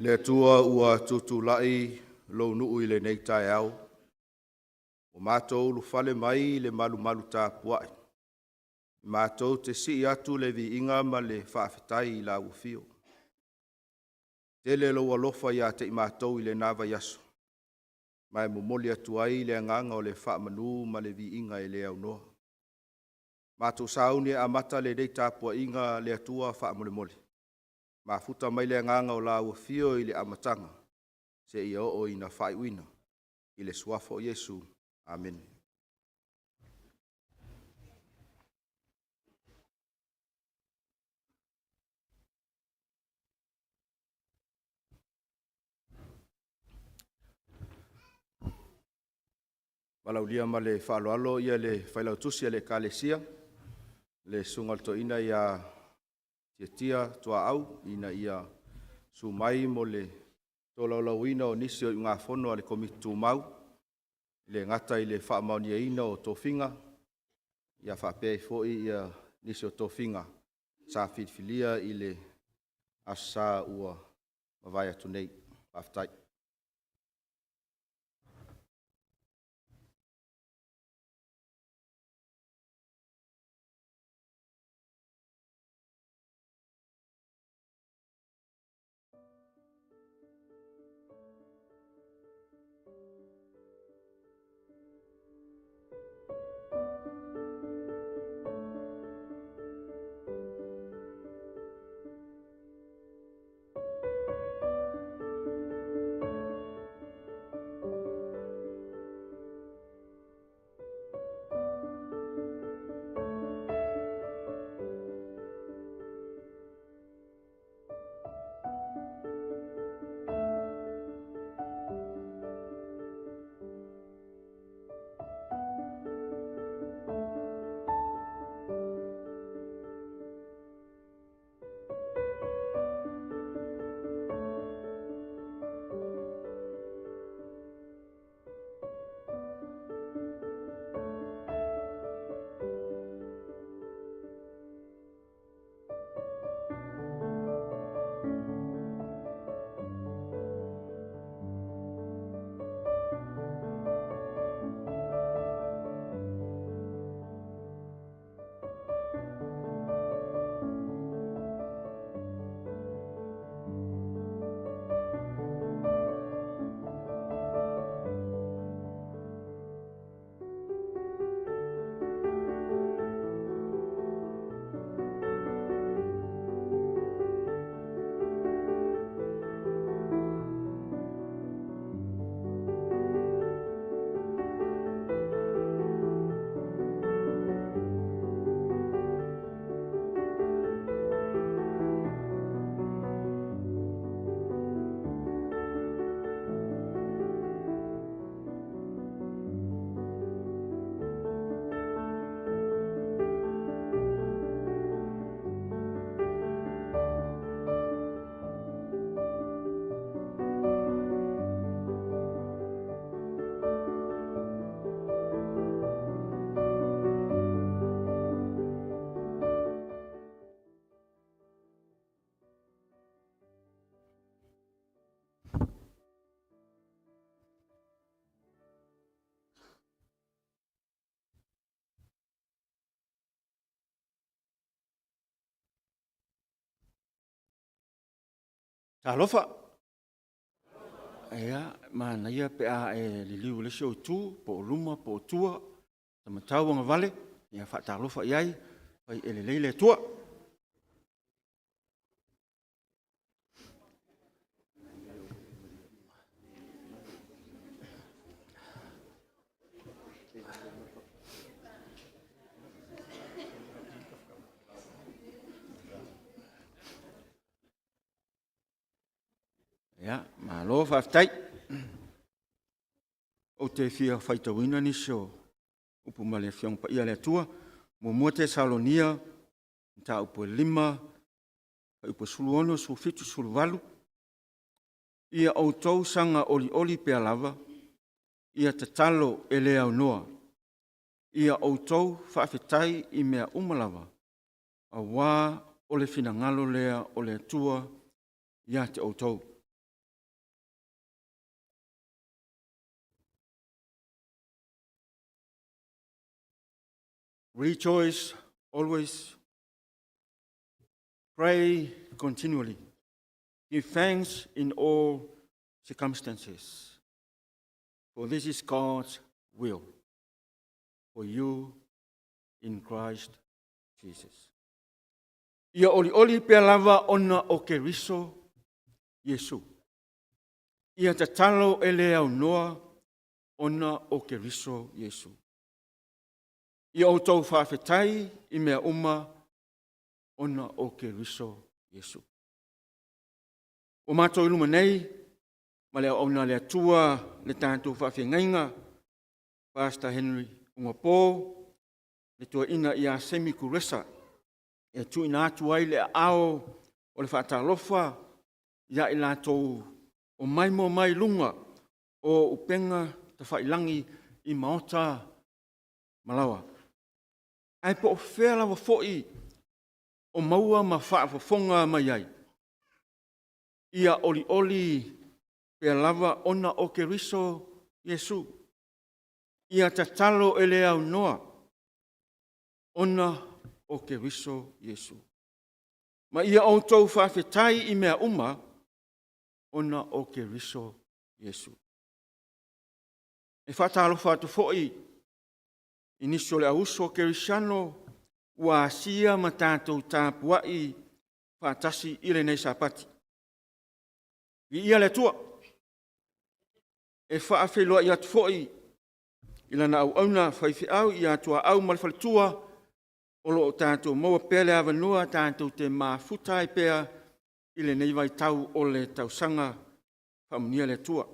Le Atua ua tutulai lou nuu i lenei taeao, ua matou ulufale mai i le malumalu tapuai, matou te sii atu le viiga ma le faafetai i Lau Afio. Tele lou alofa ia te i matou i lena vaiaso, ma e momoli atu ai le agaga o le faamanu ma le viiga e le aunoa. Matou sauni e amata lenei tapuaiga, le Atua faamolemole, mafuta mai le Agaga o Lau Afio i le amataga seia oo ina faaiuina. I le Suafa o Iesu. Amene. E valaaulia ma le faaaloalo le Failautusi a le Ekalesia, le Susuga i le Toeaina ia Tiatia Tuaau ina ia susu mai mo le tolaulauina o nisi o Iugafono a le Komiti Tumau, e le gata i le faamaoniaina o tofiga, faapea ai foi nisi o tofiga sa filifilia i le Aso Sa ua mavae atu nei. Faafetai. Talofa! Ia, manaia pe a e liliu i le isi ou itu, po o luma po o tua, se matauagavale, ia faatalofa i ai, e lelei le Atua. Ia, malo faafetai. Ou te fia faitauina nisi o upu mai le Afioaga Paia a le Atua. 1 Tesalonia Mataupu 5 fuaiupu 16, 17, 18. Ia outou saga olioli pea lava, ia tatalo e le aunoa. Ia outou faafetai i mea uma lava, aua o le finagalo lea o le Atua ia te outou. Rejoice always, pray continually, give thanks in all circumstances, for this is God's will for you in Christ Jesus. Ia olioli pea lava ona o Keriso Iesu. Ia tatalo e le aunoa ona o Keriso Iesu. Ia outou faafetai i mea uma ona o Keriso Iesu. Ua matou i luma nei ma le auauna a le Atua le tatou faafeagaiga, Pastor Henry Ugapo, le toeaina ia Semi Kuresa, e tuuina atu ai le aao o le faatalofa ia i latou o maimoa mai luga o upega tafailagi i maota ma laoa. Ae po o fea lava foi o maua ma faafofoga mai ai, ia olioli pea lava ona o Keriso Iesu. Ia tatalo e le aunoa ona o Keriso Iesu. Ma ia outou faafetai i mea uma ona o Keriso Iesu. E faatalofa atu foi i nisi o le auuso kerisiano ua asia ma tatou tapuai faatasi i lenei Sapati. Viia le Atua! E faafeiloai atu foi i lana auauna faifeau ia Tuaau ma le faletua, o lo o tatou maua pea le avanoa tatou te mafuta ai pea i lenei vaitau o le tausaga. Faamanuia le Atua.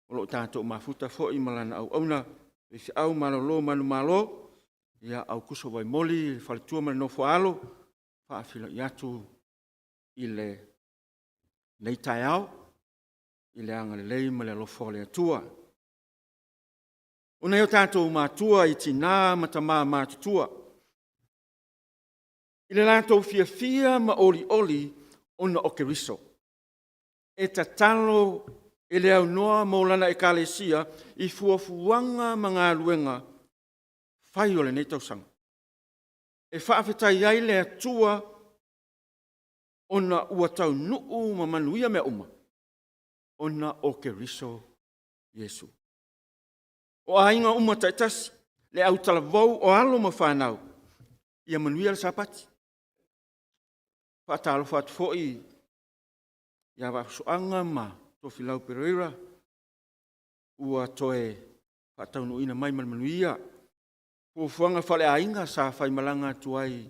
O lo o tatou mafuta foi ma lana auauna faifeau malolo manumalo, ia Aukuso Vaimoli le faletua ma le nofo-a-alo, faafeiloai atu i lenei taeao i le agalelei ma le alofa o le Atua. O nai o tatou matua i tina ma tama matutua, i le latou fiafia ma olioli ona o Keriso, e tatalo e le aunoa mo lana Ekalesia i fuafuaga ma galuega fai o lenei tausaga. E faafetai ai le Atua ona ua taunuu ma manuia mea uma ona o Keriso Iesu. O aiga uma taitasi, le autalavou, o alo ma fanau, ia manuia le Sapati. Faatalofa atu foi ia Vaafusuaga ma Tofilau Perreira ua toe faataunuuina mai ma le manuia fuafuaga faaleaiga sa faimalaga atu ai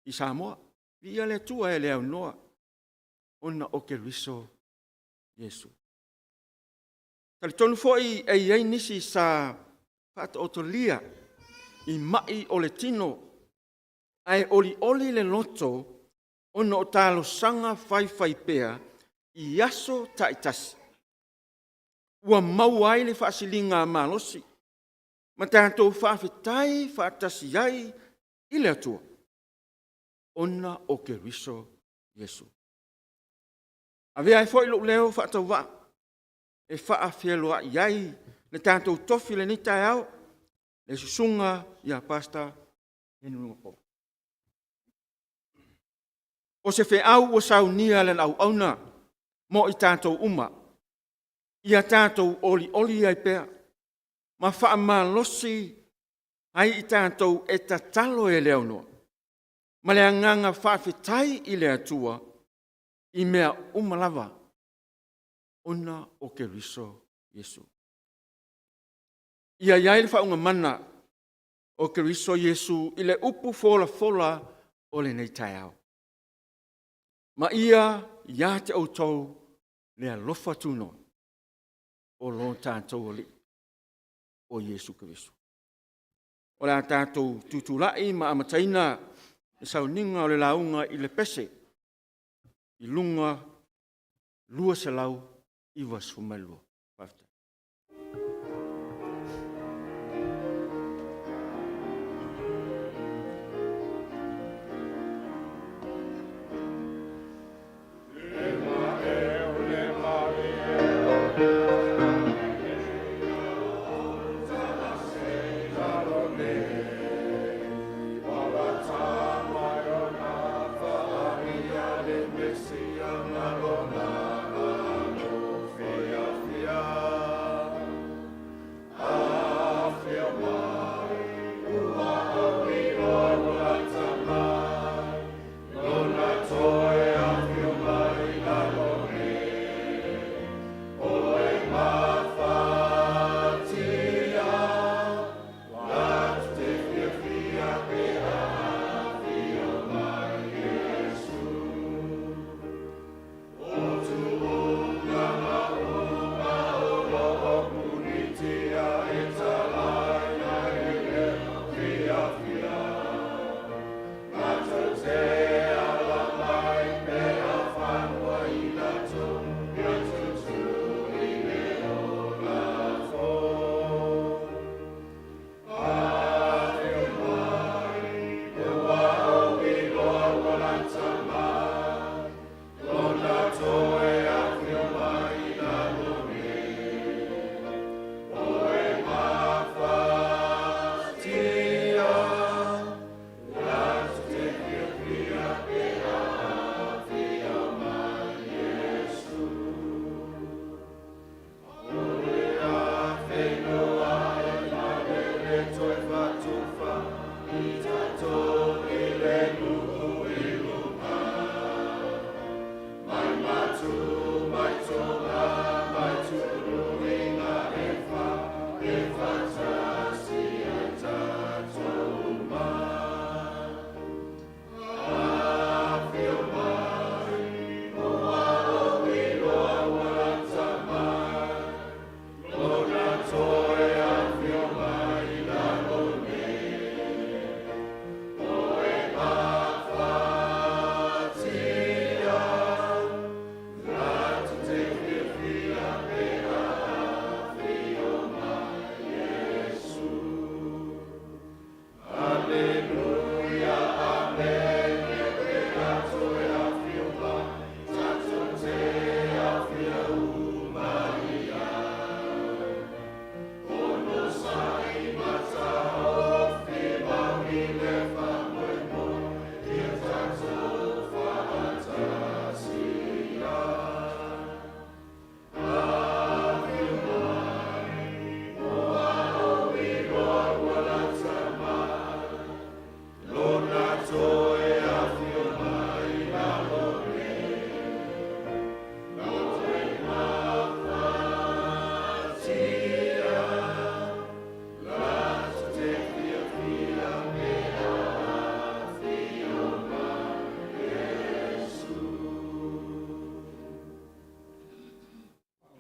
i Samoa. Viia le Atua e le aunoa ona o Keriso Iesu. E talitonu foi e i ai nisi sa faataotolia i mai o le tino, ae olioli le loto ona o talosaga faifaipea i aso taitasi, ua maua ai le faasiligamalosi ma tatou faafetai faatasi ai i le Atua ona o Keriso Iesu. Avea ai foi lou leo faatauvaa e faafeiloai ai le tatou tofi i lenei taeao, le Susuga ia Pastor Henry Ugapo. O se feau ua saunia e lana auauna mo i tatou uma, ia tatou olioli ai pea ma faamalosi ai i tatou e tatalo e le aunoa ma le agaga faafetai i le Atua i mea uma lava ona o Keriso Iesu. Ia i ai le faauuga mana o Keriso Iesu i le upu folafola o lenei taeao. Ma ia ia te outou le alofa tunoa o lo tatou Alii o Iesu Keriso. O le a tatou tutulai ma amataina le sauniga o le lauga i le pese i luga 292. Faafetai.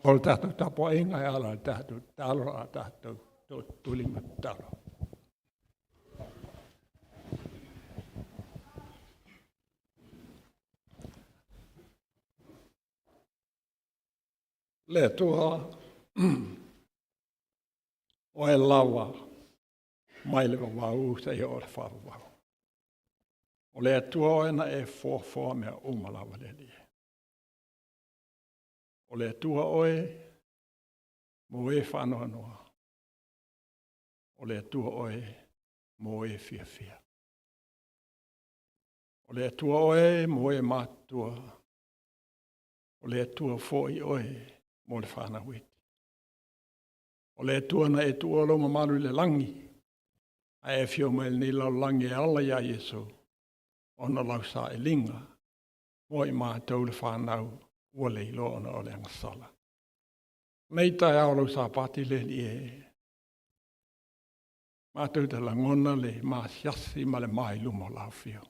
O le tatou tapuaiga e ala i le tatou tatalo a tatou tootuli ma tatalo. Le Atua, oe lava mai le vavau seia oo i le faavavau. O le Atua oe na e foafoa mea uma lava le Alii. O le Atua oe mo e faanoanoa. O le Atua oe mo e fiafia. O le Atua oe mo e matutua. O le Atua foi oe mo le fanau iti. O le Atua na e tuua lou mamalu i le lagi, ae afio mai lenei lalolagi e ala iā Iesu, ona lau sailiga mo i matou le fanau ua le iloa ona o le agasala. Nei taeao lau Sapati le Alii e, matou te lagona le masiasi ma le ma i luma o lau afio.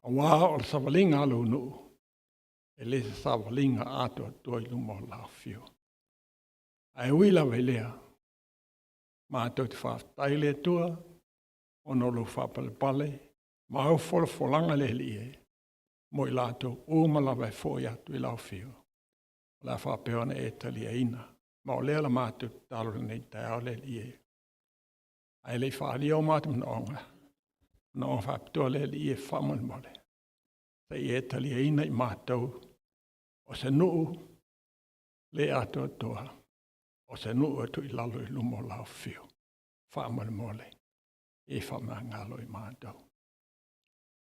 Aua o le savaliga a lou nuu, e le se savaliga atoatoa i luma o lau afio. Ae ui lava i lea, matou te faafetai i le Atua ona o lou faapalepale ma au folafolaga le Alii e, mo i latou uma lava e foi atu i lau afio. O le a faapea ona e taliaina. Ma o lea la matou tatalo i lenei taeao le Alii e. Ae le i faaalia o matou manaoga, manaoga faapitoa le Alii e faamolemole. Se i e taliaina i matou o se nuu le atoatoa, o se nuu e tuu i lalo i luma o lau afio. Faamolemole, e faamagalo i matou.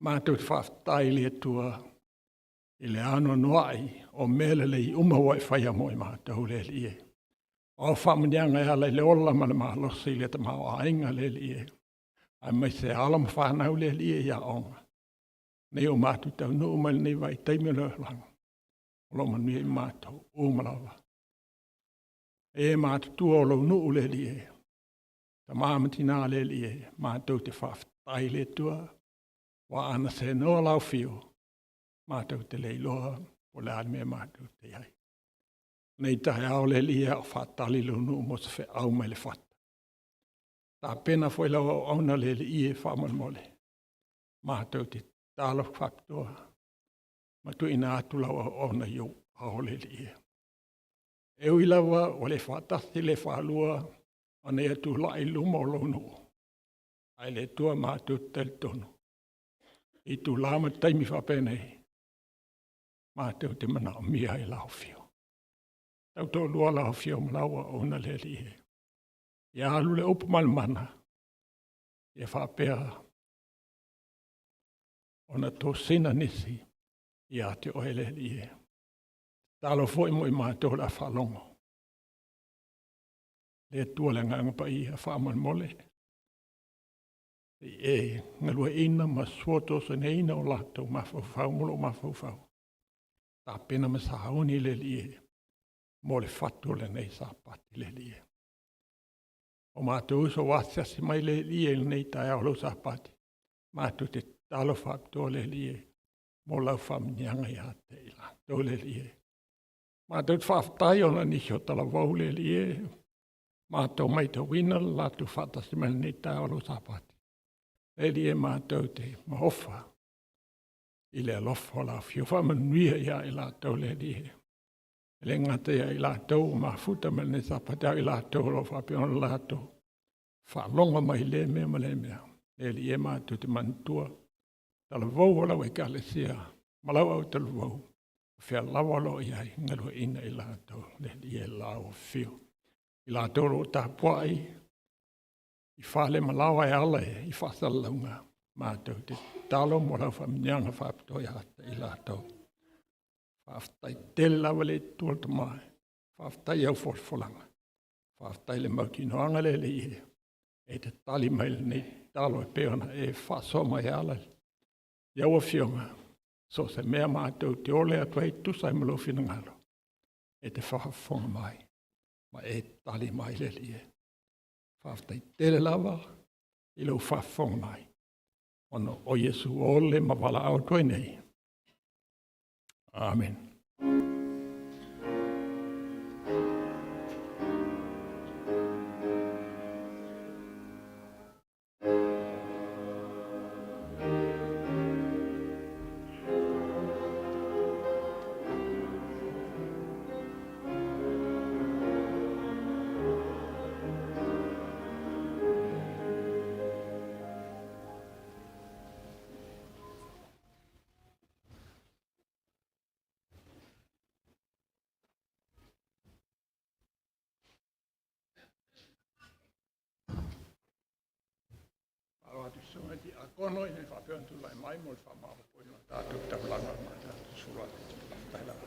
Matou te faafetai i le Atua i le anoanoai o mea lelei uma ua e faia mo i matou le Alii e. O faamanuiaga e ala i le ola ma le malosi i le tamaoaiga le Alii e. Aemaise alo ma fanau le Alii e i aoga. Nei o matou taunuu mai lenei vaitaimi o le olaga. O lo o manuia i matou uma lava. E matutua o lou nuu le Alii e. Tama ma tina le Alii e. Matou te faafetai i le Atua. Ua ana senoa lau fio, matou te le iloa o le a le mea matou te i ai. Nei taeao le Alii a o faatali lou nuu mo se feau mai le fata. Tapena foi lau auauna le Alii e faamolemole. Matou te tatalo faapitoa ma tuuina atu lau auauna i ou ao le Alii e. E ui lava ua le faatasi le faalua ona ia tulai i luma o lou nuu, ae le Atua matou te talitonu i tulaga ma taimi faapenei, matou te manaomia ai lau afio. Tautoalua lau afio ma lau auauna le Alii e. Ia alu le upu ma le mana, ia faapea ona tosina nisi ia te oe le Alii e. Tatalo foi mo i matou o le a faalogo. Le Atua le Agaga Paia faamolemole, i e galueaiina ma sua tosogaina o latou mafaufau ma lou mafaufau. Tapena ma sauni le Alii e mo le fatu o lenei Sapati le Alii e. O matou uso ua asiasi mai le Alii e i lenei taeao o lau Sapati, matou te tatalo faapitoa le Alii e mo lau faamanuiaga ia te i latou le Alii e. Matou te faafetai ona nisi o talavou le Alii e, matou matauina le latou faatasi mai lenei taeao o lau Sapati. Le Alii e, matou te maofa i le alofa o lau afio faamanuia ia i latou le Alii e. E le gata ia i latou o mafuta mai lenei Sapati, a o i latou o lo o faapea ona latou faalogo mai i lea mea ma lea mea. Le Alii e, matou te manatua talavou o lau Ekalesia ma lau autalavou, o fea lava o lo o i ai galueaiina i latou le Alii e lau afio. I latou o lo o tapuai i fale ma laoa e ala i faasalalauga, matou te tatalo mo lau faamanuiaga faapitoa ia te i latou. Faafetai tele lava le Atua le Tama, faafetai i au folafolaga, faafetai le mautinoaga le Alii e, e te tali mai lenei tatalo e pei ona e faasoa mai ala i au afioga, so o se mea matou te ole atu ai tusa ai ma lou finagalo, e te faafofoga mai ma e tali mai le Alii e. Faafetai tele lava i lou faafofoga mai, ona o Iesu ole ma valaau atu ai nei. Amen. atu i le susuga i le Tiakono ina ia faapea ona tulai mai mo le faamaopoopoina o le tatou taulaga ma le tatou sulu atu. Faafetai lava.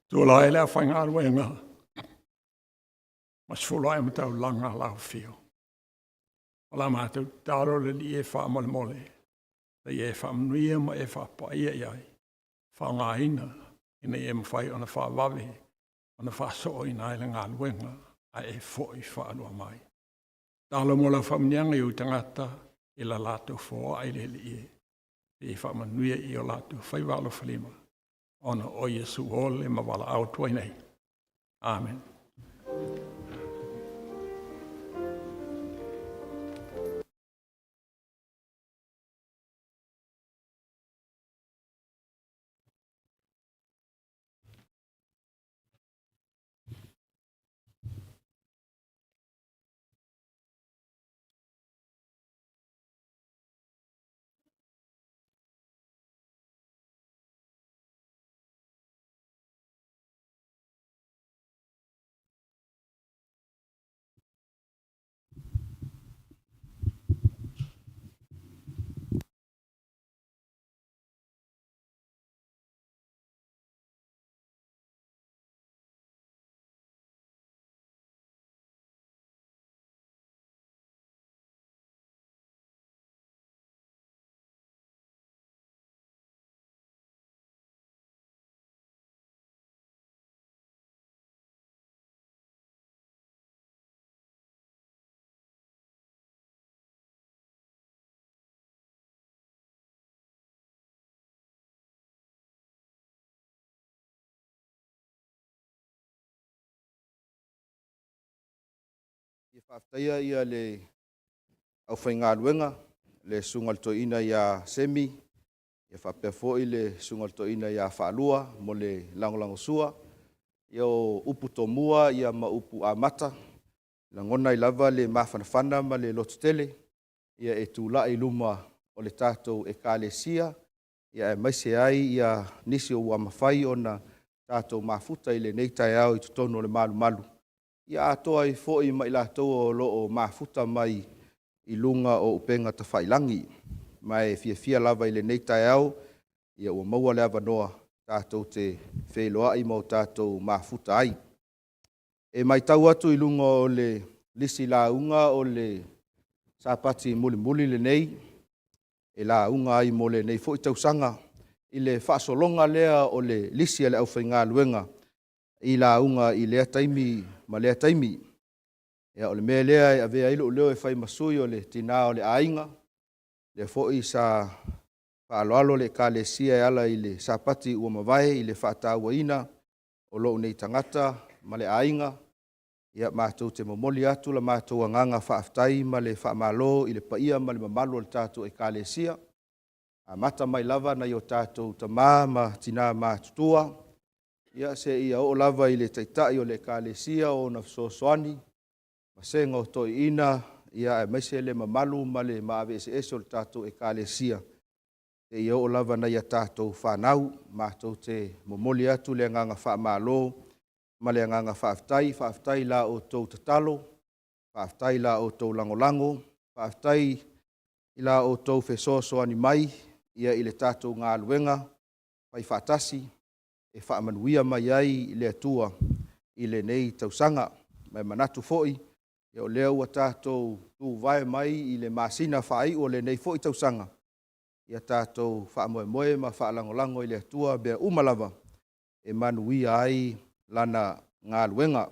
Tula ai le aufaigaluega ma se fulu ai ma taulaga lau afio. O la matou tatalo le Alii e faamolemole, ina ia e faamanuia ma e faapaia i ai, faaaogaina ina ia mafai ona faavave ona faasooina ai le galuega ae e foi faalua mai. Tatalo mo lau faamanuiaga i ou tagata i la latou foai le Alii e, ia e faamanuia i o latou faiva alofalima, ona o Iesu ole ma valaau atu ai nei. Amen. Ia faafetaia ia le aufaigaluega, le susuga i le toeaina ia Semi, ia faapea foi le susuga i le toeaina ia Faalua mo le lagolagosua. Ia o upu tomua ma upu amata, e lagona ai lava le mafanafana ma le lototele e tulai i luma o le tatou Ekalesia, aemaise ai nisi ua mafai ona tatou mafuta i lenei taeao i totonu o le malumalu, atoa ai foi ma i latou o lo o mafuta mai i luga o upega tafailagi. Ma e fiafia lava i lenei taeao ua maua le avanoa tatou te feiloai ma o tatou mafuta ai. E matau atu i luga o le lisi lauga o le Sapati mulimuli lenei e lauga ai mo lenei foi tausaga i le faasologa lea o le lisi a le aufaigaluega i lauga i lea taimi ma lea taimi. Ia, o le mea lea e avea ai lou leo e fai ma sui o le tina o le aiga, Lea foi sa faaaloalo le Ekalesia e ala i le Sapati ua mavae i le faatauaina o lou nei tagata ma le aiga. Ia, matou te momoli atu le matou agaga faafetai ma le faamalo i le paia ma le mamalu o le tatou Ekalesia, amata mai lava nai o tatou tama ma tina matutua, ia seia oo lava i le Taitai o le Ekalesia, ona fesoasoani, vasega o toeaiina, aemaise le mamalu ma le maave eseese o le tatou Ekalesia, seia oo lava i nai a tatou fanau. Matou te momoli atu le agaga faamalo ma le agaga faafetai. Faafetai i la outou tatalo, faafetai i la outou lagolago, faafetai i la outou fesoasoani mai i le tatou galuega faifaatasi e faamanuia mai ai le Atua i lenei tausaga. Ma e manatu foi, o lea ua tatou tuvae mai i le masina faaiu o lenei foi tausaga, ia tatou faamoemoe ma faalagolago i le Atua i mea uma lava e manuia ai Lana galuega. O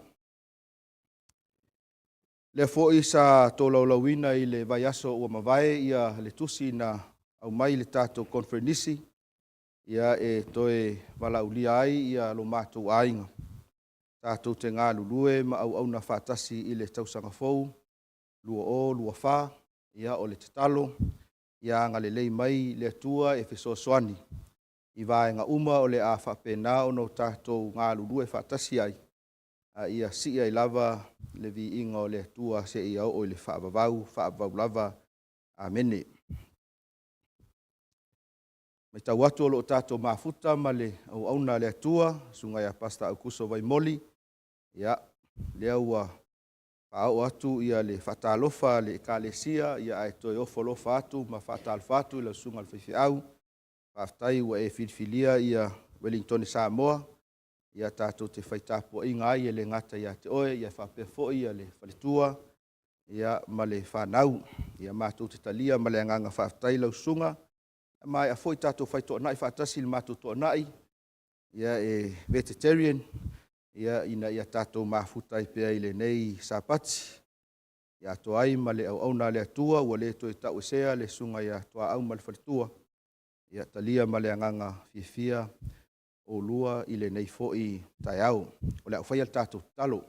lea foi sa tolaulauina i le vaiaso ua mavae le tusi na aumai i le tatou Koneferenisi e toe valaaulia ai lo matou aiga tatou te galulue ma auauna faatasi i le tausaga fou 2024. Ia, o le tatalo, ia agalelei mai le Atua e fesoasoani i vaega uma o le a faapena ona tatou galulue faatasi ai, a ia sii ai lava le viiga o le Atua seia oo i le faavavau, faavavau lava. Amene. E matau atu o lo o tatou mafuta ma le auauna a le Atua, le Susuga ia Pastor Aukuso Vaimoli. Ia, lea ua faaoo atu le faatalofa a le Ekalesia, ae toe ofo alofa atu ma faatalofa atu i lau susuga i le faifeau. Faafetai ua e filifilia Ueligitone Samoa tatou te fai tapuaiga ai, e le gata ia te oe, ae faapea foi le faletua ma le fanau. Ia matou te talia ma le agaga faafetai lau susuga. Ua maea foi tatou fai toonai faatasi i le matou toonai e vegetarian ina ia tatou mafuta ai pea i lenei Sapati, atoa ai ma le auauna a le Atua ua le toe tauesea le Susuga ia Tuaau ma le faletua. Ia talia ma le agaga fiafia oulua i lenei foi taeao. O le a ou faia le tatou tatalo.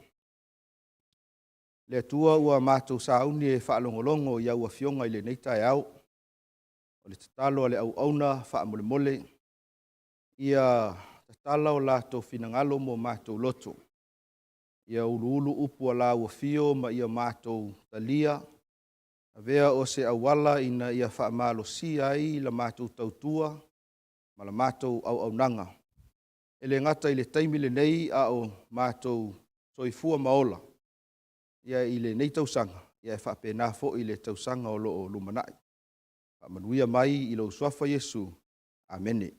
Le Atua ua matou sauni e faalogologo i au Afioga i lenei taeao. O le tatalo a le auauna, faamolemole, ia tatala o latou finagalo ma o matou loto, ia uluulu upu a lau Afio ma ia matou talia, avea o se auala ina ia faamalosia ai la matou tautua ma la matou auaunaga, e le gata i le taimi lenei, a o matou soifua ma ola i lenei tausaga, ae faapena foi le tausaga o lo o lumanai. Faamanuia mai i lou Suafa Iesu. Amene.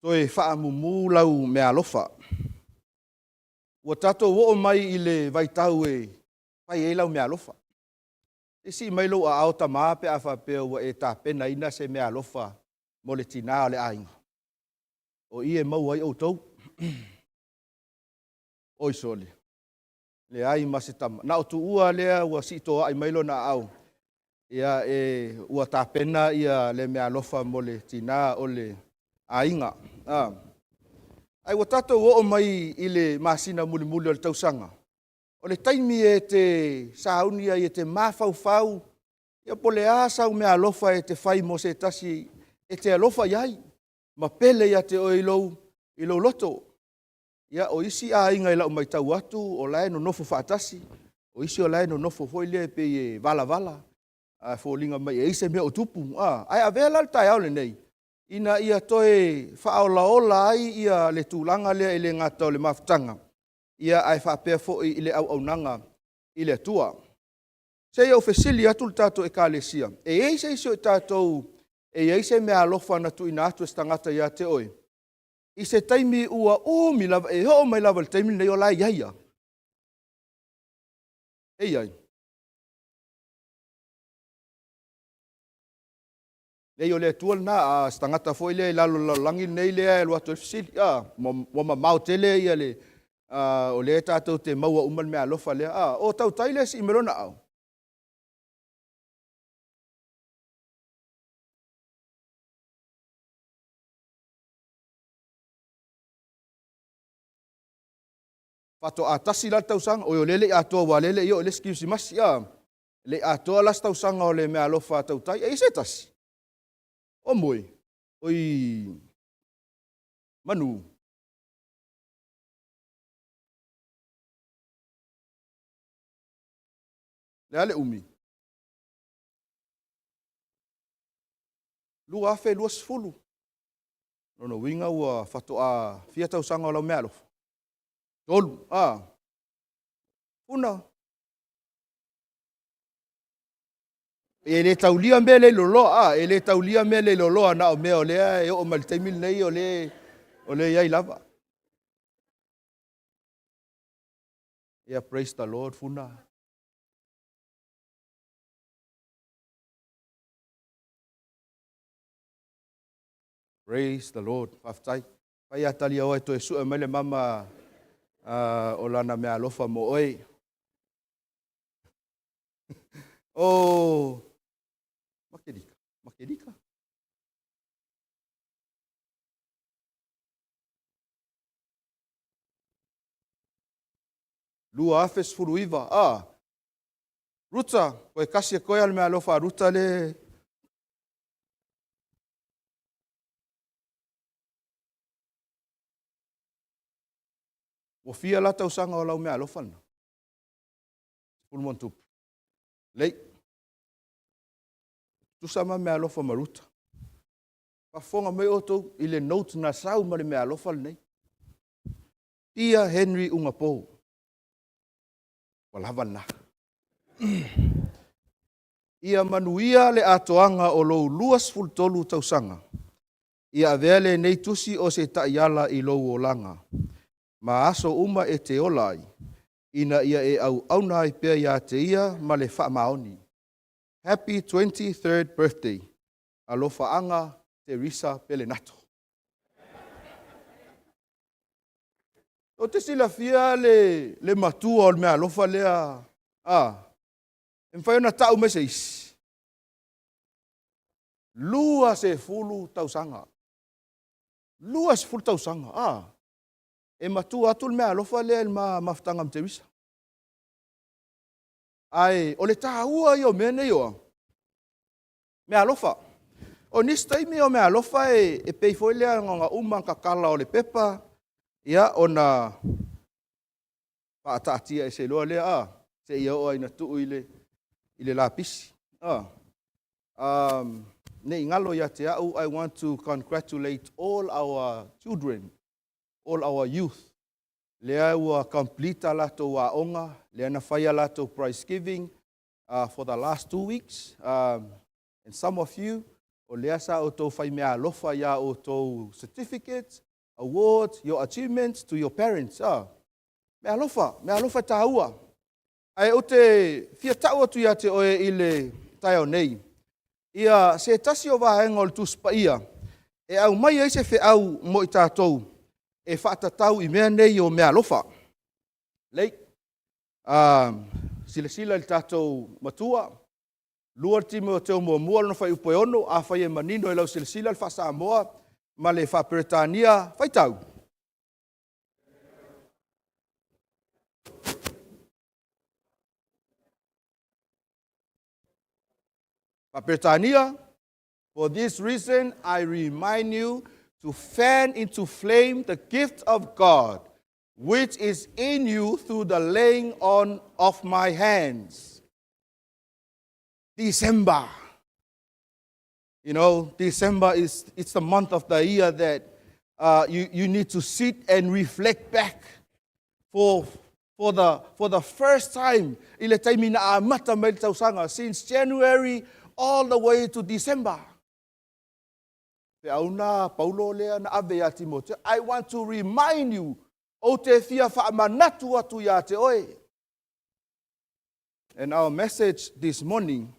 Toe faamumu lau meaalofa. Ua tatou oo mai i le vaitau e fai ai lau meaalofa. Se i sii mai lou aao tama pe a faapea ua e tapenaina se meaalofa mo le tina o le aiga. O i e maua ai outou. Oi sole, leai ma se tama. Na o Tuua lea ua siitoai mai lona aao, ia ua tapena le meaalofa mo le tina o le aiga. Ae ua tatou oo mai i le masina mulimuli o le tausaga, o le taimi e te sauni ai e te mafaufau po o le a sau meaalofa e te fai mo se tasi e te alofa i ai ma pele ia te oe i lou loto. Ia, o isi aiga i lau matau atu o la e nonofo faatasi, o isi o la e nonofo foi lea pei e valavala, a foliga mai e i ai se mea o tupu. Ae avea la le taeao lenei ina ia toe faaolaola ai le tulaga lea e le gata o le mafutaga, ae faapea foi i le auaunaga i le Atua. Se i ou fesili atu le tatou Ekalesia, e i ai se isi o i tatou e i ai se meaalofa na tuuina atu e se tagata ia te oe i se taimi ua umi lava, e oo mai lava i le taimi lenei o la e i ai lava? E i ai? Leai o le Atua lena, a se tagata foi lea i lalo o le lalolagi lenei lea e alu atu ai fesili, a, ua mamao tele ia le, a, o lea tatou te maua uma le meaalofa lea, a, o tautai lea e sii mai lona aao. Faatoa tasi la le tausaga, oi o lea e le i atoa aua o lea e le i oo i le isi kerisimasi, a. E le i atoa la se tausaga o le meaalofa a tautai. E i ai se tasi? O moe, oi manu. Le a le umi? 2020. Lona uiga ua faatoa fia tausaga o lau meaalofa? Tolu. A. Una. E le taulia mea le loloa, a, e le taulia mea le loloa na o mea o lea e oo mai le taimi lenei o le o le i ai lava. Yeah, praise the Lord, Funa. Praise the Lord. Faafetai. Fai a tali oe toe sue mai le mama o lana mea alofa mo oe. Oh, Makelika, Makelika. 2019, ah, Ruta, koe kasi e koe a le mea alofa a Ruta le Ua fia la tausaga o lau mea alofa lena? Sefulu ma ona tupu. Lei. Tusa ma mea alofa ma Ruta. Faafofoga mai outou i le note na sau ma le mea alofa lenei. Dear Henry Ugapo. Ua lava lena. Ia manuia le atoaga o lou 23 tausaga. Ia avea lenei tusi o se taiala i lou olaga, ma aso uma e te ola ai, ina ia e auauna ai pea ia te Ia ma le faamaoni. Happy 23rd birthday. Alofaaga Teresa Pelenato. Ou te silafia le, le matua o le meaalofa lea, a, e mafai ona tau mai se isi. 20 tausaga. 20 tausaga, a. E matua atu le meaalofa lea i le mafutaga ma Teresa. Ae o le taua ia o mea nei oa, meaalofa. O nisi taimi o meaalofa e, e pei foi lea na uma tatala o le pepa, ia ona faataatia ese loa lea, a, seia oo ai ina tuu i le, i le lapisi. A. Um, ne i galo ia te au, I want to congratulate all our children, all our youth, lea ua complete a latou aoga, lea na fai a latou prize giving for the last 2 weeks. And some of you, o lea sa outou fai mea alofa iā outou certificates, awards, your achievements to your parents. Ah. Mea alofa, mea alofa tāua. Ae ou te fia tau atu ia te oe i le taeao nei, ia se tasi o vaega o le Tusi Paia e aumai ai se feau mo i tatou e faatatau i mea nei o meaalofa. Lei, silasila i le tatou matua, 2 Timoteo muamua lona fuaiupu e 6, afai e manino i lau silasila le faa-Samoa ma le faa-Peretania, faitau. Faa-Peretania, For this reason I remind you to fan into flame the gift of God, which is in you through the laying on of my hands. December. You know, December is it's the month of the year that you need to sit and reflect back for the first time i le taimi na amata mai le tausaga, since January all the way to December. Feau na Paulo lea na ave ia Timote. I want to remind you, ou te fia faamanatu atu ia te oe. And our message this morning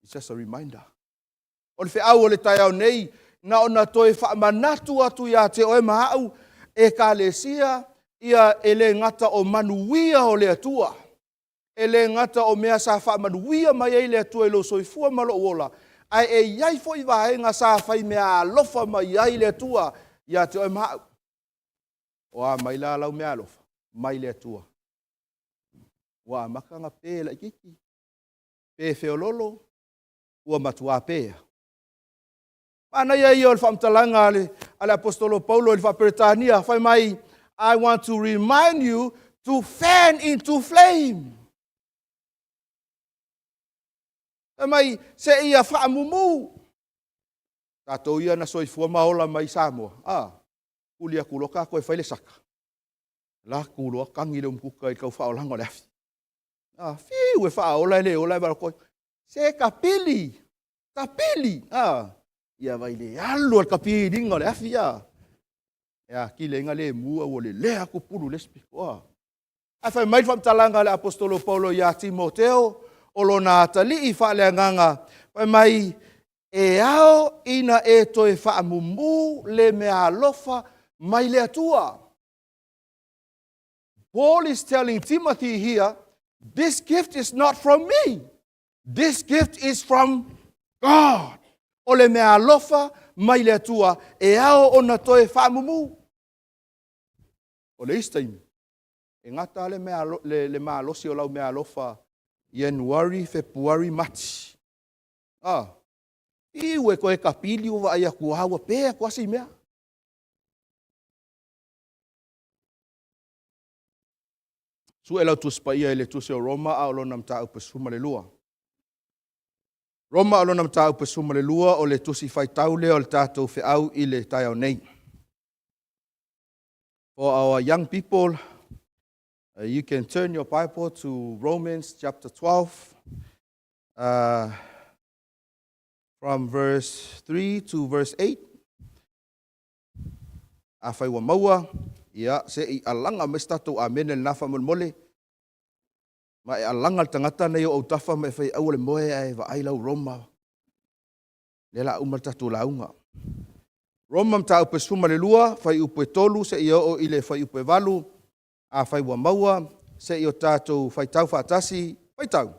is just a reminder. O le feau o le taeao nei, na ona toe faamanatu atu ia te oe ma au, Ekalesia, ia e le gata o manuia o le Atua, e le gata o mea sa faamanuia mai ai le Atua i lou soifua ma lou ola, ae e i ai foi vaega sa fai meaalofa mai ai le Atua ia te oe ma au. O a mai la lau meaalofa? Mai le Atua. Ua amata ona pe laitiiti, pe feoloolo, ua matua pe lava. Manaia ia o le faamatalaga a le Aposetolo o Paulo i le faa-Peretania, fai mai, I want to remind you to fan into flame. Fai mai, seia faamumu. Tatou ia na soifua ma ola mai i Samoa, a, tuli atu loa tatou e fai le saka, alu atu loa tagi le umukuka i le tau faaolaga o le afi. A, fiu e faaola e le ola, e vaai se tapili, tapili, a, ia vai le alu o le tapiliga o le afi, a. E atili ai na lemu a ua lelea atu pulu i le isi pito, a. Ae fai mai le faamatalaga a le Aposetolo Paulo ia Timoteo, o lona atalii faaleagaga, fai mai, e ao ina e toe faamumu le meaalofa mai le Atua. Paul is telling Timothy here, this gift is not from me. This gift is from God. O le meaalofa mai le Atua e ao ona toe faamumu. O le isi taimi, e gata le, mea, le malosi o lau meaalofa Ianuari, Fepuari, Mati. Ah, iu e toe tapili ua vaai atu lava ua pe atu lava si mea. Sue lau Tusi Paia i le Tusi o Roma a o lona mataupu e 12. Roma o lona mataupu e 12 o le tusi faitau lea o le tatou feau i le taeao nei. For our young people, you can turn your Bible to Romans chapter 12, from verse 3 to verse 8. Afai ua maua, ia, se i alaga mai se tatou amene lena faamolemole. Ma e alaga le tagata nei o autafa ma e fai aua le moe ae vaai lau Roma. Lea la uma le tatou lauga. Roma mataupu e 12, fuaiupu e 3 seia oo i le fuaiupu e 8. Afai ua maua, se i o tatou faitau faatasi, faitau.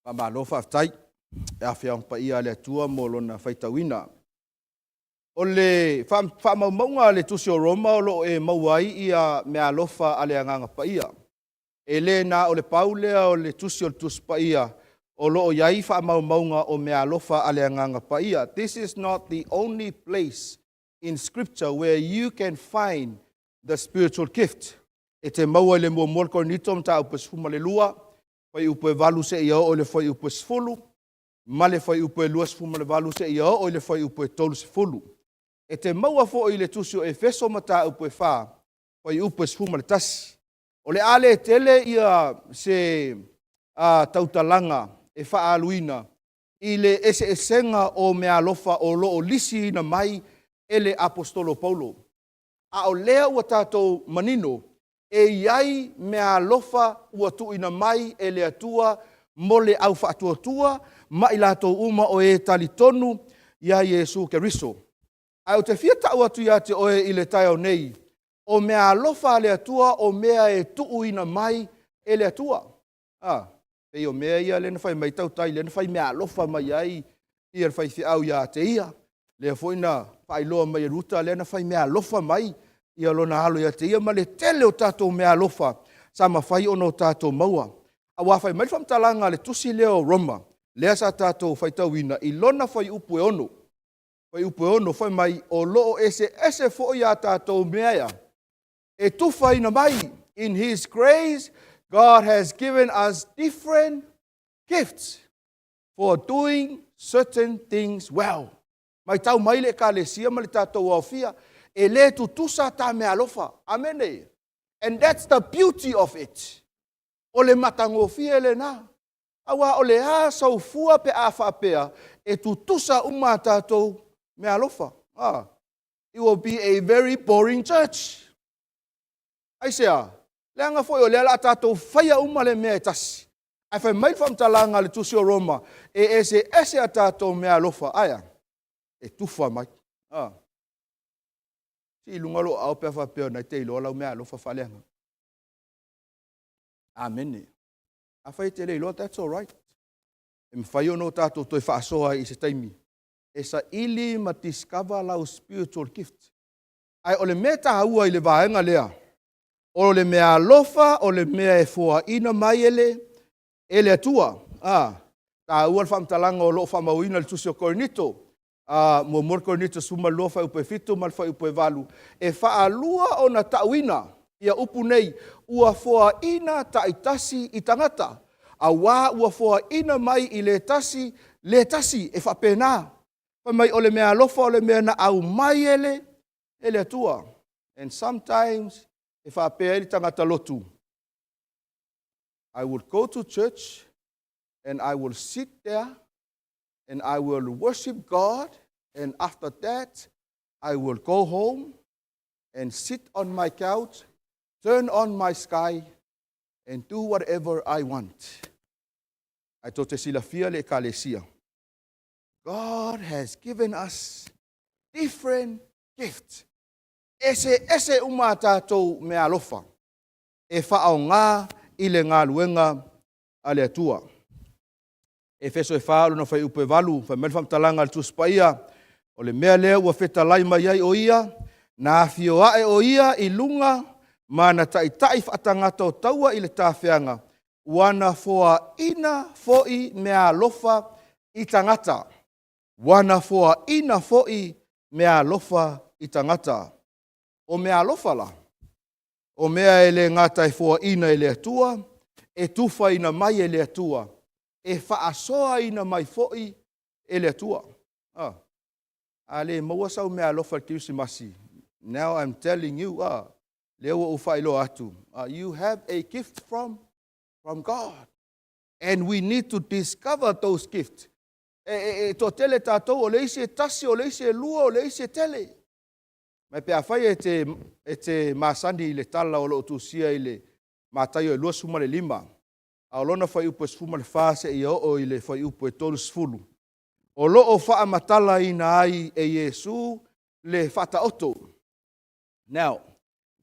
Faamalo faafetai e Afioga Paia a le Atua mo lona faitauina. O le faamaumauga a le Tusi o Roma o lo o e maua ai ia meaalofa a le Agaga Paia. E le na o le pau lea o le Tusi o le Tusi Paia o lo o i ai faamaumauga o meaalofa a le Agaga Paia. This is not the only place in Scripture where you can find the spiritual gift. E te maua i le muamua le Korinito mataupu e 12, fuaiupu e 8 seia oo i le fuaiupu e 10, ma le fuaiupu e 28 seia oo i le fuaiupu e 30. E te maua foi i le Tusi o Efeso mataupu e 4, fuaiupu e 11. O le a le tele ia se tautalaga e faaaluina i le eseesega o meaalofa o lo o lisiina mai e le Aposetolo Paulo. A o lea ua tatou manino, e i ai meaalofa ua tuuina mai e le Atua mo le au faatuatua ma i latou uma o e talitonu Ia Iesu Keriso. Ae ou te fia tau atu ia te oe i le taeao nei, o meaalofa a le Atua o mea e tuuina mai e le Atua. A, pei o mea ia lea na fai mai tautai, lea na fai meaalofa mai ai ia le faifeau ia te ia. Lea foi na faailoa mai e Ruta lea na fai meaalofa mai ia lona alo ia te ia, ma le tele o tatou meaalofa sa mafai ona o tatou maua. Aua fai mai le faamatalaga a le tusi lea o Roma, lea sa tatou faitauina i lona fuaiupu e 6, fuaiupu e 6, fai mai, o lo o eseese foi a tatou mea e tufaina mai. In His grace, God has given us different gifts for doing certain things well. Matau mai le Ekalesia ma le tatou aofia, e le tutusa ta meaalofa. Amene. And that's the beauty of it. O le matagofie lena. Aua o le a soifua pe a faapea e tutusa uma a tatou meaalofa. Ah, it will be a very boring church. Aisea? Leaga foi o lea o le a tatou faia uma le mea e tasi. Ae fai mai le faamatalaga a le tusi o Roma, e eseese a tatou meaalofa. Aia, e tufa mai. Ah. Sii i luga lou aao pe a faapea o na e te iloa lau meaalofa faaleagaga. Amene. Afai e te le iloa, that's all right. E mafai ona o tatou toe faasoa ai i se taimi e saili ma discover lau spiritual gift. Ae o le mea taua i le vaega lea, o le meaalofa o le mea e foaina mai e le, e le Atua. A, taua le faamatalaga o lo o faamauina i le tusi o Korinito, a, muamua le Korinito 12 fuaiupu e 7 ma le fuaiupu e 8, e faalua ona tauina ia upu nei, ua foaina taitasi i tagata, auā ua foaina mai i le tasi le tasi, e faapena. Fai mai o le meaalofa o le mea na aumai e le, e le Atua. And sometimes e faapea ai le tagata lotu, I will go to church and I will sit there and I will worship God and after that I will go home and sit on my couch, turn on my sky and do whatever I want. Ae tou te silafia le Ekalesia, God has given us different gifts. Eseese uma a tatou meaalofa e faaaoga i le galuega a le Atua. Efeso e 4 lona fuaiupu e 8, fai mai le faamatalaga a le Tusi Paia, o le mea lea ua fetalai mai ai o ia, na afio ae o ia i luga ma na taitai faatagata o taua i le tafeaga, ua na foaina foi meaalofa i tagata. Ua na foaina foi meaalofa i tagata. O meaalofa la, o mea e le gata e foaina e le Atua, e tufaina mai e le Atua, e faasoaina mai foi e le Atua. Ah. A le maua sau meaalofa i le Kerisimasi, now I'm telling you, ah, lea ua ou faailoa atu, ah, you have a gift from God. And we need to discover those gifts. E, e, e toatele tatou, o le isi e tasi, o le isi e lua, o le isi e tele. Ma pe afai e te masani i le tala o lo o tusia i le Mataio e 25, a o lona fuaiupu e 14 seia oo i le fuaiupu e 30, o lo o faamatalaina ai e Iesu le faataoto. Now,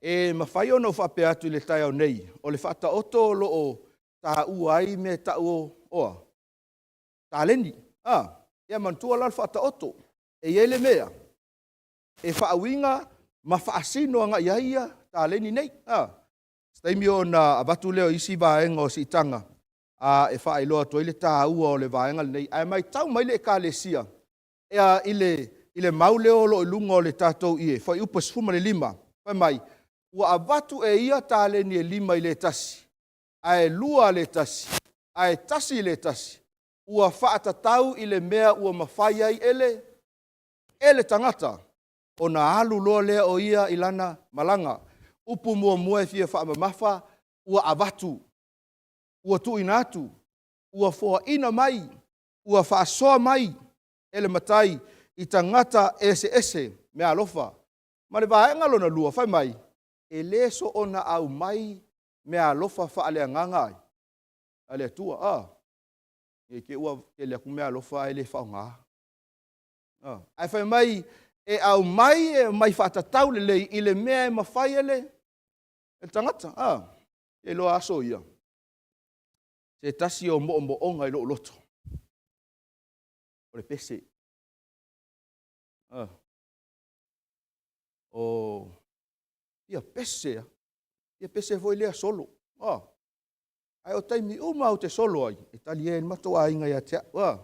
e mafai ona ou faapea atu i le taeao nei, o le faataoto o lo o taua ai mea e tau o a? Taleni. A, ia manatua la le faataoto. E i ai le mea e faauiga ma faasino agai ai ia taleni nei. A, se taimi ona avatu lea o isi vaega o siitaga a e faailoa atu ai le taua o le vaega lenei. Ae matau mai le Ekalesia ea i le mau lea o lo o i luga o le tatou ie, fuaiupu e 15, fai mai, ua avatu e ia taleni e 5 i le tasi, ae 2 le tasi, ae 1 le tasi, ua faatatau i le mea ua mafai ai e le, e le tagata, ona alu loa lea o ia i lana malaga. Upu muamua e fia faamamafa, ua avatu, ua tuuina atu, ua foaina mai, ua faasoa mai e le Matai i tagata eseese meaalofa. Ma le vaega lona lua, fai mai, e le soona aumai meaalofa faaleagaga ai a le Atua. A, ne i te i ua tele atu meaalofa ae le faaaoga. Ae fai mai, e aumai e aumai faatatau lelei i le mea e mafai e le tagata. E iloa aso ia, se tasi o moomooga i lou loto, o le pese. O ia pese lava. Ia pese foi lea solo. Ae o taimi uma ou te solo ai, e talie ai le matou aiga ia te au.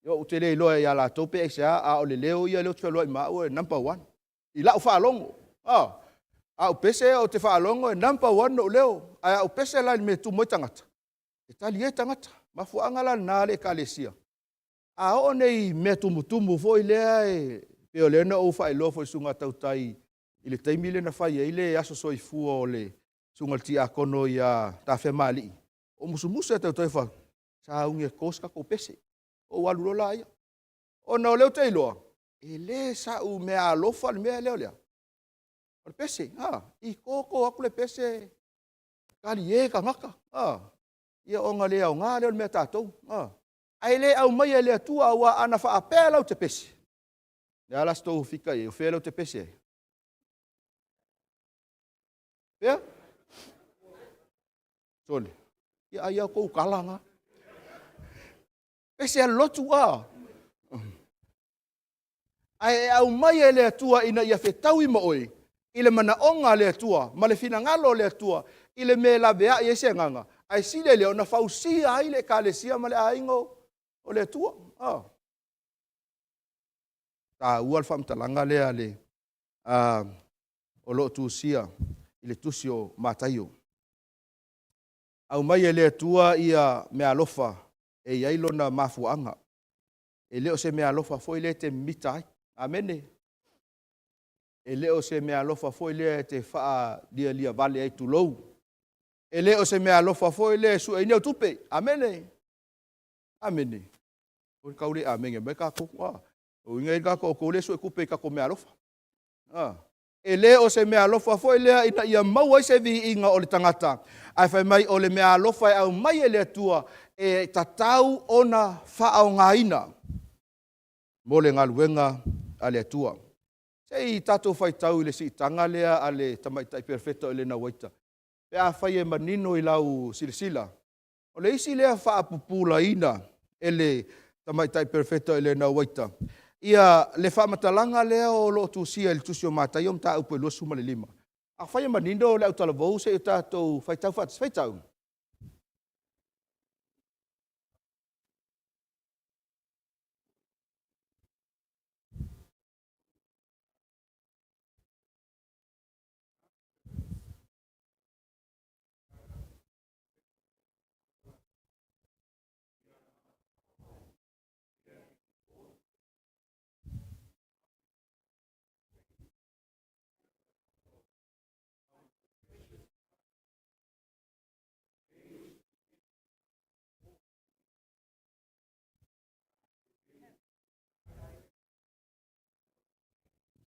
Ia ou te le iloa ia latou pe aisea, a o le leo ia lea ou te fealuai ma au e number one. I lau faalogo. A ou pese ou te faalogo e number one lou leo. Ae a ou pese la i le mea e tumu ai tagata, e talie tagata. Mafuaaga la lena le Ekalesia. A oo nei mea tumutumu foi lea e pei o lea na ou faailoa foi i le susuga tautai i le taimi lea na fai ai le aso soifua o le susuga i le tiakono ia Tafemaalii, ou musumusu lava i le tautai ou fai atu, sauni e toto se tatou pese. Ou alu loa laia. Ona o lea ou te iloa, e le sau meaalofa le mea lea o le a? O le pese. I to to atu le pese, talie tagata. Ia ona le aoga lea o le mea a tatou. Ae le aumaia e le Atua, aua ana faapea la ou te pese, o le a la sa tou fita i ai? O fea lea ou te pese ai? Fea? Sole, ia ai lava o outou tala na. Pese lava i le lotu, a? Ae e aumai e le Atua ina ia fetaui ma oe i le manaoga a le Atua ma le finagalo o le Atua i le mea e laveai ai se agaga, ae sili ai lea ona fausia ai le ekalesia ma le aiga o le Atua. E taua le faamatalaga lea o lo o tusia i le tusi o Mataio. Aumai e le Atua ia meaalofa e i ai lona mafuaaga. E le o se meaalofa foi lea e te mimita ai. Amene. E le o se meaalofa foi lea e te faalialiavale ai, tulou. E le o se meaalofa foi lea e sue ai ni au tupe. Amene. Amene. Ua tau le amene mai tatou. O lona uiga e i ai outou lea e suetupe i tatou meaalofa. E le o se meaalofa foi lea ina ia maua ai se viiga o le tagata, ae fai mai o le meaalofa e aumai e le Atua e tatau ona faaaogaina mo le galuega a le Atua. Se i tatou faitau i le siitaga lea a le tamaitai perofeta o Elena Uaita, pe afai e manino i lau silasila. O le isi lea faapupulaina e le tamaitai perofeta o Elena Uaita le faamatalaga lea o lo o tusia i le tusi o Mataio mataupu e 25. Afai e manino le autalavou, se i o tatou faitau faatasi. Faitau.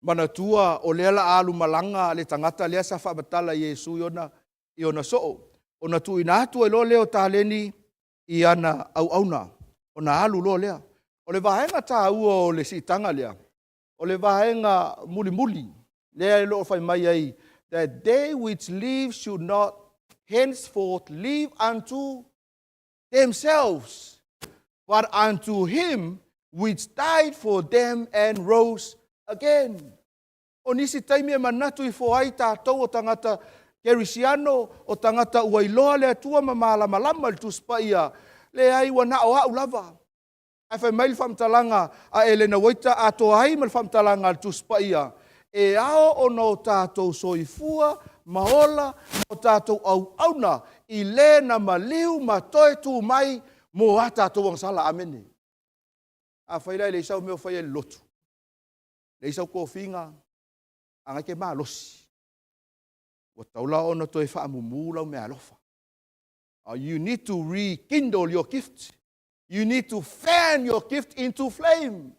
Manatua o lea o le a alu malaga le tagata lea sa faamatala i Iesu i ona soo, ona tuuina atu ai loa lea o taleni i ana auauna, ona alu loa lea. O le vaega taua o le siitaga lea, o le vaega mulimuli lea o lo o fai mai ai, that they which live should not henceforth live unto themselves, but unto him which died for them and rose again. O nisi taimi e manatu ifo ai tatou o tagata kerisiano, o tagata ua iloa le Atua ma malamalama i le Tusi Paia, leai ua na o au lava. Ae fai mai le faamatalaga a Elena Uaita atoa ai ma le faamatalaga a le Tusi Paia, e ao ona o tatou soifua ma ola ma o tatou auauna i le na maliu ma toe tu mai mo a tatou agasala. Amene. Afai la e leai sau mea o faia i le lotu, leai sau tofiga, a o na e te malosi, ua tatau la ona toe faamumu lau meaalofa. You need to rekindle your gift. You need to fan your gift into flame.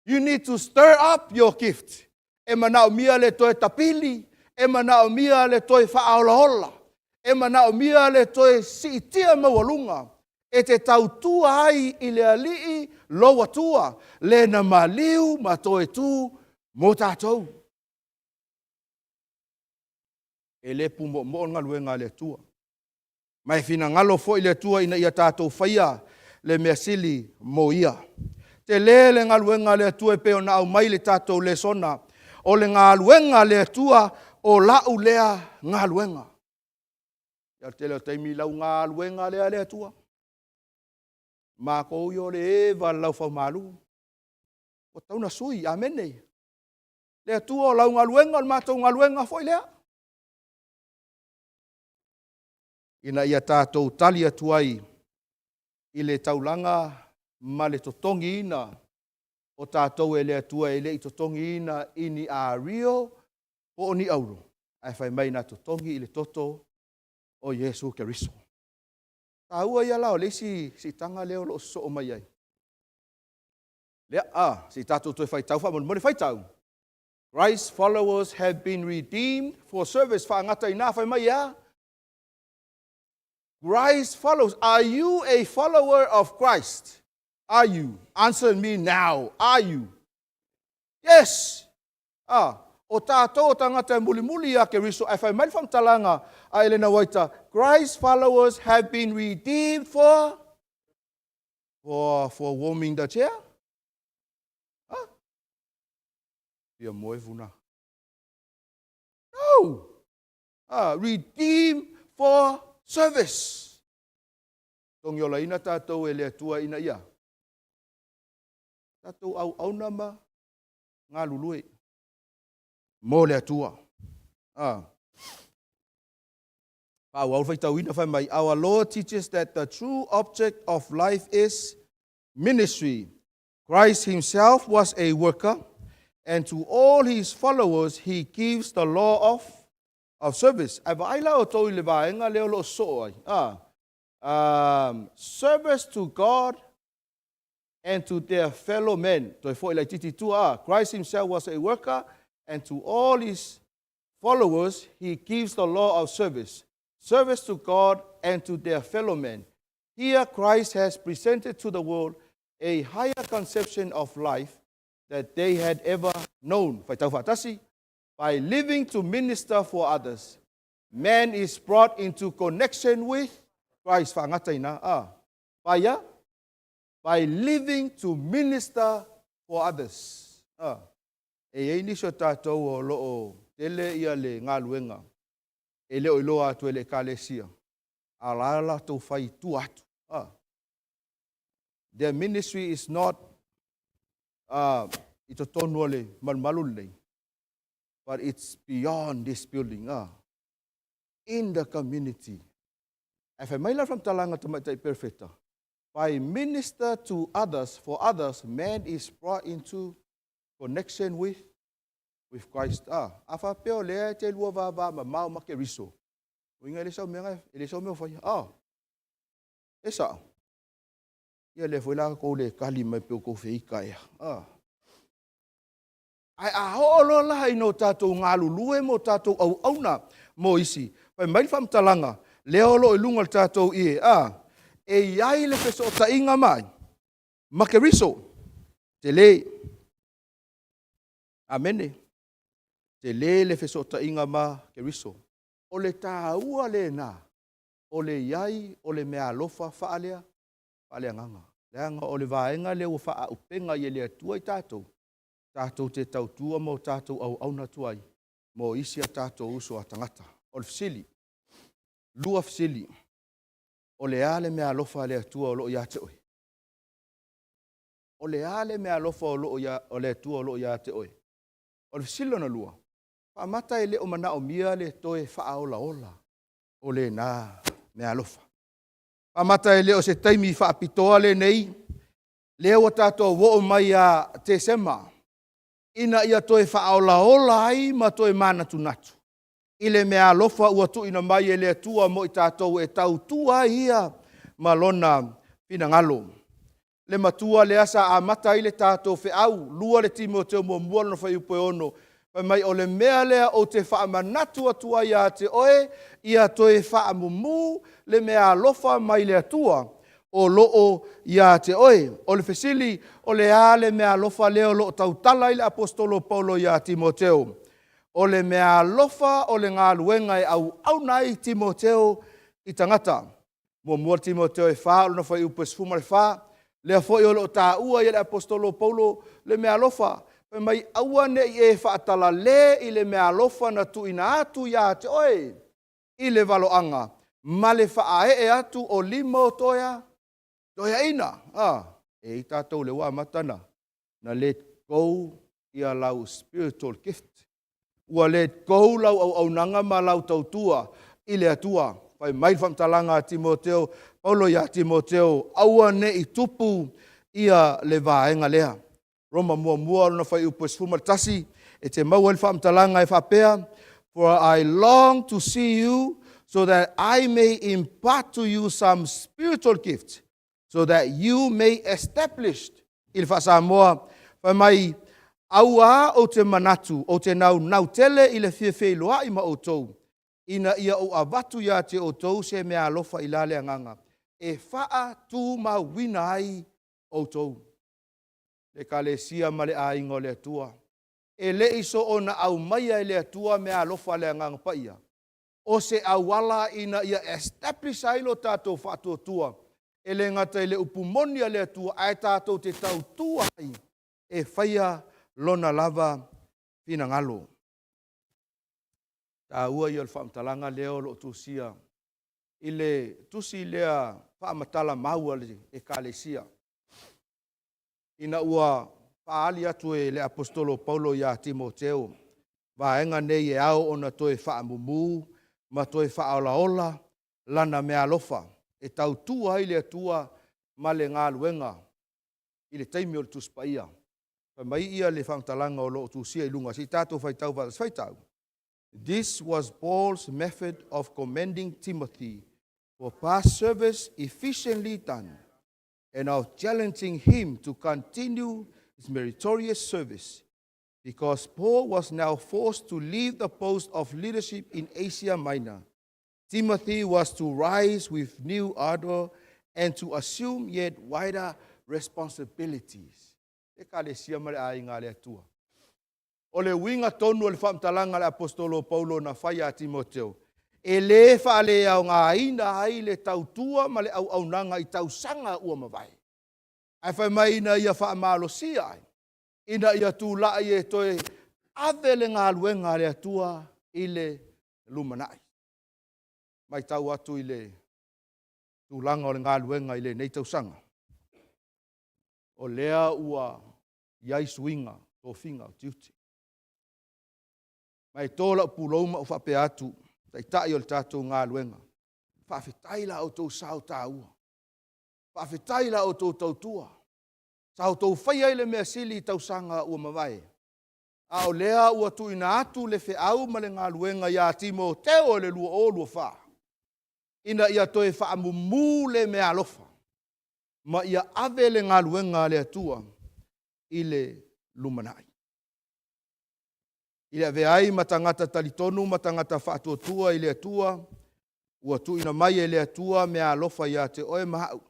You need to stir up your gift. E manaomia le toe tapili, e manaomia le toe faaolaola, e manaomia le toe siitia maualuga. E te tautua ai i le Alii lou Atua, le na maliu ma toe tū mo tatou. E le pumoomoo le galuega a le Atua. Ma e finagalo foi le Atua ina ia tatou faia le mea sili mo Ia. Tele le galuega a le Atua e pei ona aumai le tatou lesona. O le galuega a le Atua, o lau lea galuega. Ia o le tele o taimi lau galuega lea le Atua. Matou ia o le eva i le laufaumalu. Ua tatau ona sui, amene. Le Atua o lau galuega, o le matou galuega foi lea. Ina ia tatou tali atu ai i le taulaga ma le totogiina o tatou e le Atua e le i totogiina i ni ario po o ni auro, ae fai mai na totogi i le toto o Iesu Keriso. O le taua ia la o le isi siitaga lea o lo o sosoo mai ai. Lea, a, se i tatou toe faitau faamolemole. Faitau. Christ's followers have been redeemed for service. Faagata i ina, fai mai e a? Christ follows. Are you a follower of Christ? Are you? Answer me now. Are you? Yes. Ah, o tātou o tagata e mulimuli ia Keriso, ae fai mai le faamatalaga a Elena Waita, Christ followers have been redeemed for warming the chair. Huh? Fia moe vuna. No! Redeemed for service. Togiolaina tātou e le Atua ina ia. Tātou auauna ma galulue mo le Atua. Faaauau le faitauina fai mai, Our Lord teaches that the true object of life is ministry. Christ himself was a worker, and to all his followers he gives the law of service. Ae vaai la outou i le vaega lea o lo o sosoo ai. Service to God and to their fellow men. Toe foi laititi i tua. Christ himself was a worker, and to all his followers he gives the law of service. Service to God and to their fellow men. Here Christ has presented to the world a higher conception of life that they had ever known. Faitau faatasi. By living to minister for others, man is brought into connection with Christ. Faagata i ina. By, yeah? By living to minister for others. E i ai nisi o tatou o lo o tele ia le galuega e le o iloa atu e le Ekalesia, a o la latou fai i tua atu. Their ministry is not i totonu o le malumalu lenei, but it's beyond this building. In the community. Ae fai mai la le faamatalaga tamaitai perofeta, by minister to others, for others, man is brought into connection with Christ. A faapea o lea e te lua vava mamao ma Keriso, uiga e le sau mea, e le sau mea o faia. E sao. Ia lea foi la kou le kali mai pe o kou feika ea. Ae a oo loa la ina o tatou galulue ma o tatou auauna mo isi, fai mai le faamatalaga, lea o lo o i luga o le tatou ie, e i ai le fesootaiga mai ma Keriso. Tele. Amene. Tele le fesootaiga ma Keriso. O le taua lena, o le i ai o le meaalofa faalea, faaleagaga. Leaga o le vaega lea ua faaaupega i e le Atua i tatou, tatou te tautua ma o tatou auauna atu ai mo isi a tatou uso a tagata. O le fesili, lua fesili, o le a le meaalofa a le Atua o lo o ia te oe? O le a le meaalofa o lo o ia, o le Atua o lo o ia te oe? O le fesili lona lua, faamata e le o manaomia le toe faaolaola o lena meaalofa. Faamata e le o se taimi faapitoa lenei, lea ua tatou oo mai ia Tesema, ina ia toe faaolaola ai ma toe manatunatu i le meaalofa ua tuuina mai e le Atua mo i tatou e tautua ai ia ma lona finagalo. Le matua lea sa amata ai le tatou feau, 2 le Timoteo muamua lona fuaiupu e 6, fai mai o le mea lea ou te faamanatu atu ai ia te oe, ia toe faamumu le meaalofa mai le Atua. o lo o ia te oe. O le fesili, o le a le meaalofa lea o lo o tautala ai le Aposetolo o Paulo ia Timoteo? O le meaalofa o le galuega e auauna ai Timoteo i tagata. 1 Timoteo 4 lona fuaiupu e 14, lea foi o lo o taua ai e le Aposetolo o Paulo le meaalofa. Fai mai, aua ne i e faatalale i le meaalofa na tuuina atu ia te oe i le valoaga ma le faaee atu o lima o toeaiina. E i ai tatou o lea ua amata ona let go ia lau spiritual gift. Ua let go lau auaunaga ma lau tautua i le Atua. Fai mai le faamatalaga a Timoteo, Paulo ia Timoteo, aua ne i tupu ia le vaega lea. Roma 1 lona fuaiupu e 11, e te maua ai le faamatalaga e faapea, For I long to see you so that I may impart to you some spiritual gift, so that you may establish. I le faa-Samoa, fai mai, auā ou te manatu, ou te naunau tele i le fia feiloai ma outou, ina ia ou avatu ia te outou se meaalofa i la le agaga, e faatumauina ai outou. Le Ekalesia ma le aiga o le Atua, e le i soona aumaia e le Atua meaalofa a le Agaga Paia, o se auala ina ia establish ai lo tatou faatuatua, e le gata i le upu moni a le Atua, ae tatou te tautua ai e faia Lona lava finagalo. Taua ia o le faamatalaga lea o lo o tusia i le tusi lea faamatala mau a le Ekalesia, ina ua faaali atu e le Aposetolo Paulo ia Timoteo vaega nei e ao ona toe faamumu ma toe faaolaola lana meaalofa e tautua ai le Atua ma le galuega i le taimi o le Tusi Paia. Fai mai ia le faamatalaga o lo o tusia i luga, se i tatou faitau faatasi. Faitau. This was Paul's method of commending Timothy for past service efficiently done and of challenging him to continue his meritorious service, because Paul was now forced to leave the post of leadership in Asia Minor. Timothy was to rise with new ardor and to assume yet wider responsibilities. Ekalesia ma le aiga a le Atua. O le uiga tonu o le faamatalaga a le Aposetolo o Paulo na fai ia Timoteo, e le faaleaogaina ai le tautua ma le auaunaga i tausaga ua mavae. Ae fai mai ina ia faamalosia ai, ina ia tulai e toe ave le galuega a le Atua i le lumanai. Matau atu i le tulaga o le galuega i lenei tausaga, o lea ua i ai suiga, tofiga o tiute. Ma e to lau pulou ma ou faapea atu, Taitai o le tatou galuega, faafetai la outou sao taua, faafetai la outou tautua, sa outou faia ai le mea sili i tausaga ua mavae, a o lea ua tuuina atu le feau ma le galuega ia Timoteo i le 2024, ina ia toe faamumu le meaalofa ma ia ave le galuega a le Atua i le lumanai. I le avea ai ma tagata talitonu ma tagata faatuatua i le Atua, ua tuuina mai e le Atua meaalofa ia te oe ma au,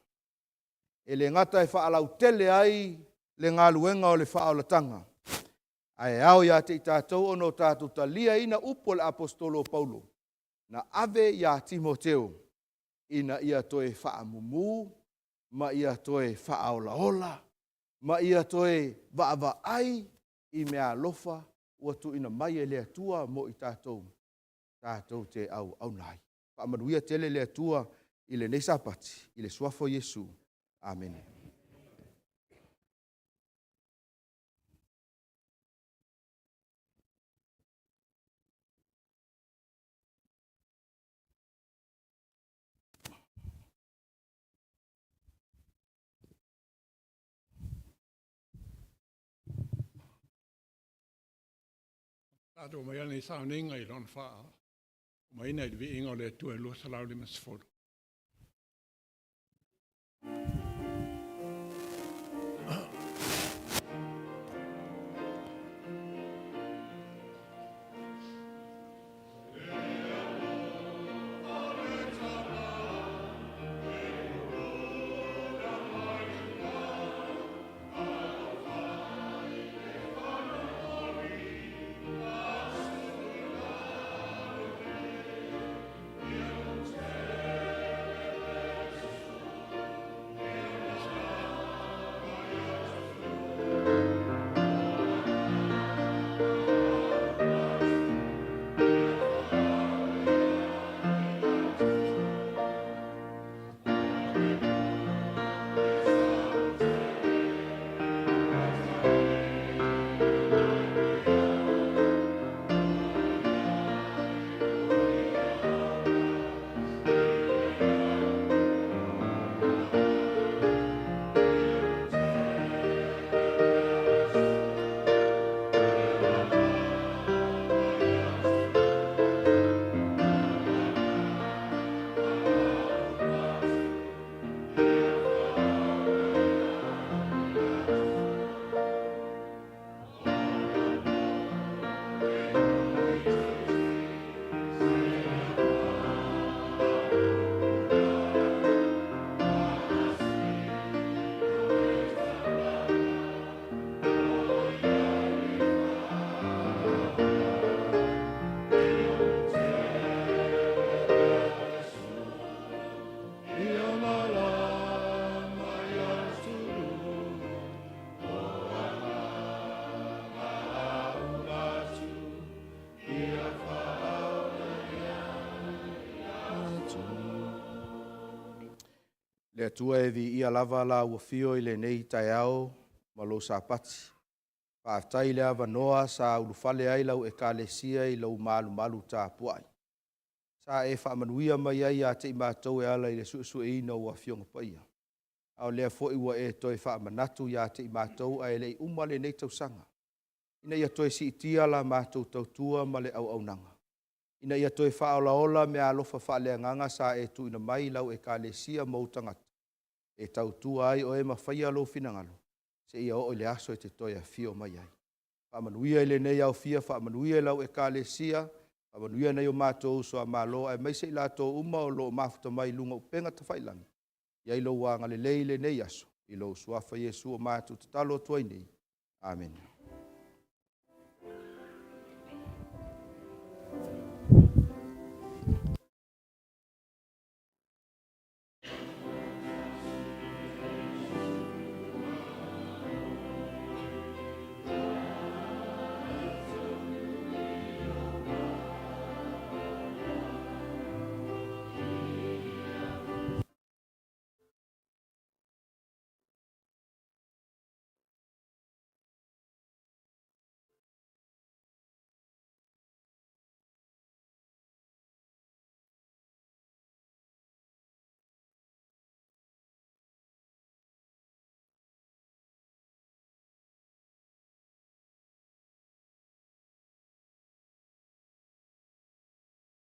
e le gata e faalautele ai le galuega o le faaolataga, ae ao ia te i tatou ona o tatou taliaina upu a le Aposetolo o Paulo, na ave ia Timoteo ina ia toe faamumu ma ia toe faaolaola ma ia toe vaavaai i meaalofa ua tuuina mai e le Atua mo i tatou, tatou te auauna ai. Faamanuia tele le Atua i lenei Sapati, i le suafa o Iesu. Amene. Tatou mai nei sauniga i lona faaumaina i le viiga o le Atua e 250. Le Atua e viia lava lau afio i lenei taeao ma lou Sapati. Faafetai i le avanoa sa ulufale ai lau Ekalesia i lou malumalu tapuai. Sa e faamanuia mai ai ia te i matou e ala i le suesueina o Afioga Paia. A o lea foi ua e toe faamanatu ia te i matou ae le i uma lenei tausaga, ina ia toe siitia la matou tautua ma le auaunaga, ina ia toe faaolaola meaalofa faaleagaga sa e tuuina mai i lau Ekalesia ma ou tagata e tautua ai oe ma faia lou finagalo seia oo i le aso e te toe afio mai ai. Faamanuia i lenei aofia, faamanuia i lau Ekalesia, faamanuia i nai o matou uso a Malo aemaise i latou uma o lo o mafuta mai i luga o upega tafailagi. I ai lou agalelei i lenei aso, i lou Suafa Iesu ua matou tatalo atu ai nei. Amene.